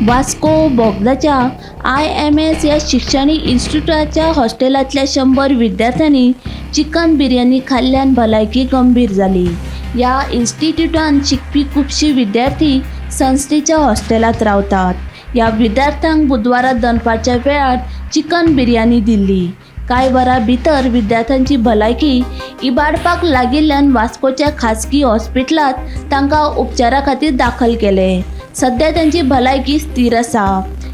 Vasco बोगदाच्या IMS ह्या शिक्षणीक इन्स्टिट्यूटाच्या हॉस्टेलांतल्या 100 विद्यार्थ्यांनी चिकन बिर्याणी खाल्ल्यान भलायकी गंभीर जाली. ह्या इन्स्टिट्यूटांत शिकपी खुबशी विद्यार्थी संस्थेच्या हॉस्टेलांत रावतात. ह्या विद्यार्थ्यांक बुधवारा दनपारच्या वेळार चिकन बिर्याणी दिल्ली. कांय वरां भितर विद्यार्थ्यांची भलायकी इबाडपाक लागिल्ल्यान वास्कोच्या खाजगी हॉस्पिटलांत तांकां उपचारा खातीर दाखल केले. सध्या तांची भलायकी स्थीर आसा.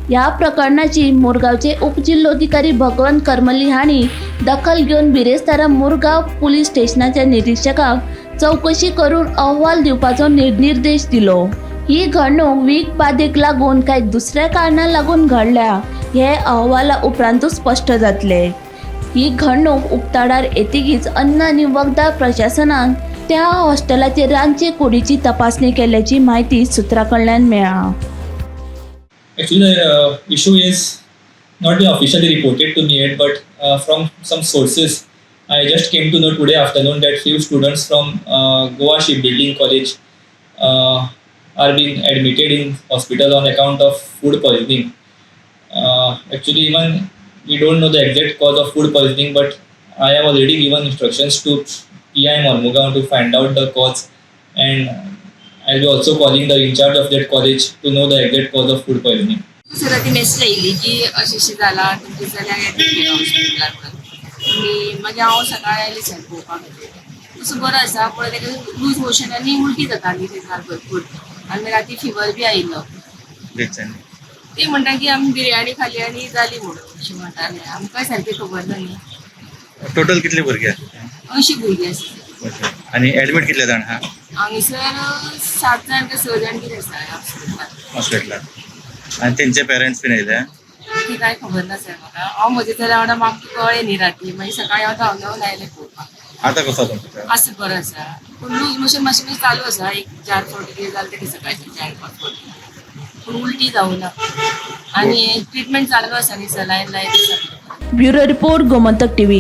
ह्या प्रकरणाची मुरगांवचे उपजिल्होधिकारी भगवंत करमली हांणी दखल घेवन बिरेस्तारा मुरगांव पुलीस स्टेशनाच्या निरिक्षकाक चवकशी करून अहवाल दिवपाचो निर्देश दिलो. ही घडणूक वीख बादेक लागून काय दुसऱ्या कारणाक लागून घडल्या हे अहवाला उपरांतूच स्पश्ट जातले. ही घडणूक उक्ताडार येतकीच अन्न आनी वखदां प्रशासनान त्या हॉस्टेलाचे रांदचे कुडीची तपासणी केल्ल्याची म्हायती सुत्रां कडल्यान मेळ्ळा. Actually, the issue is not been officially reported to me yet, but from some sources, I just came to know today afternoon that few students from Goa Shipbuilding College are being admitted in hospital on account of food poisoning. Actually, even we don't know the exact cause of food poisoning, but I have already given instructions to PI Mormugao to find out the cause, and I'll be also calling the in charge of that college to know the exact cause of food poisoning. दुसऱ्या राती message आयिल्ली की अशें अशें जालां, तुमच्या चल्याक admit केला हॉस्पिटलान म्हणून. आनी मागीर हांव सकाळी आयलें सर पळोवपाक खातीर. तसो बरो आसा, पूण ताका लूज मोशन आनी उलटी जाताली तेका भरपूर आनी मागीर राती फिवर बी आयिल्लो. ते म्हणटा की आमी बिर्याणी खाली आनी जाली म्हणून, अशें म्हणटाले. आमकां सारकें खबर ना न्ही. टोटल कितले भुरगे आसा? 80 भुरगीं आसा. आनी एडमीट कितले जाण आहा? हांगासर सात जाण काय स जाण कितें आसा हॉस्पिटलान. हॉस्पिटलान. आनी तेंचे पेरंट्स बीन येयले? ती कांय खबर ना सर म्हाका. हांव म्हज्या चल्या वांगडा, म्हाका कळ्ळें न्ही राती. मागीर सकाळी हांव धांवन धांवन आयलें पळोवपाक. आतां कसो तुमचो? आसा, बरो आसा, पूण लूज मोशन मातशें मातशें चालू आसा. एक चार फावटी कितें जालें तेका सकाळचे, चार पांच फावटी, पूण उलटी जावना आनी ट्रिटमेंट चालू आसा न्ही, सलायन लायत आसा. Bureau report, Gomantak TV.